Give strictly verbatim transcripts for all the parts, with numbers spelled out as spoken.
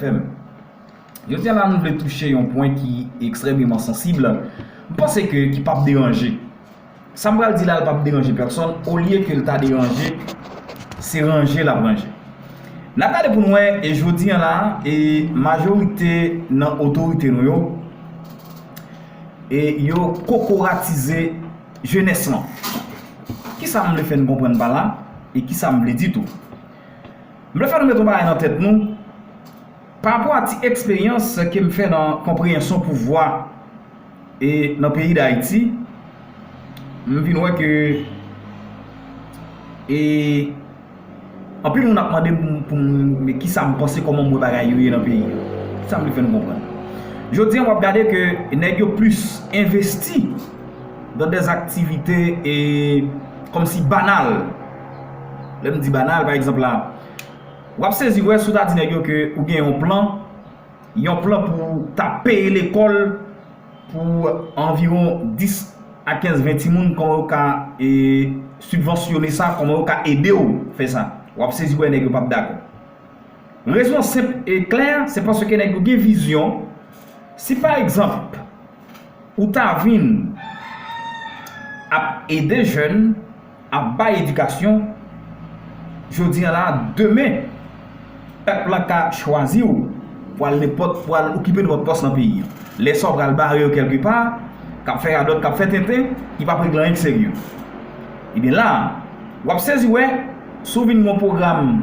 Fè m. Jodi a la, nou vle touche yon pwen ki ekstrèmeman sansib. M panse ke ki p ap deranje. Sa m pral di la, l p ap deranje pèsonn. Olye ke l ta deranje, se ranje l ap ranje. N ap gade pou n wè, e jodi a la, e majorite nan otorite nou yo, e yo kokoratize jenès lan. Kisa m vle fè n konprann pa la, e kisa m vle di tou? M vle fè nou met yon bagay nan tèt nou, pa rapò a ti eksperyans ke m fè nan konpreyansyon pouvwa e nan peyi Dayiti, m vin wè ke e anpil moun ap mande m pou m, men kisa m panse, kòman m wè bagay yo ye nan peyi a. Kisa m vle fè nou konprann? Jodi a, w ap gade ke nèg yo plis envesti dans des activités e kòmsi banal. Lè m di banal, pa egzanp la, w ap sezi wè si w ta di nèg yo ke ou gen yon plan, yon plan pou ta peye lekòl pou anviwon dis a kenz, ven timoun, kòman yo ka e, sibvansyone sa, kòman yo ka ede w fè sa. W ap sezi wè nèg yo p ap dakò. Rezon senp e klè, se paske nèg yo gen vizyon. Si pa egzanp, ou ta vin ap ede jèn, ap bay edikasyon, jodi a la, demen, pèp la ka chwazi w pou al nenpòt, pou al okipe nenpòt pòs nan peyi a. Lè sa w pral bare yo kèlkepa, k ap fè radòt, k ap fè tenten, ki p ap regle anyen k serye. Ebyen la, w ap sezi wè, si w vin yon pwogram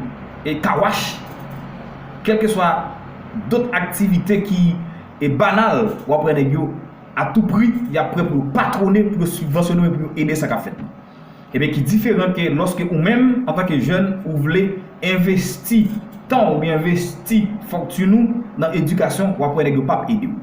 e kawach, kèlkeswa dòt aktivite ki e banal, w ap wè nèg yo a tou pri, y ap prè pou yo patwone, pou yo sibvansyone, pou yo ede sa k ap fèt. Ebyen, ki diferan ke lòske ou menm, antanke jèn, ou vle envesti tan w oubyen envesti fòtin ou nan edikasyon, w ap wè nèg yo p ap ede w.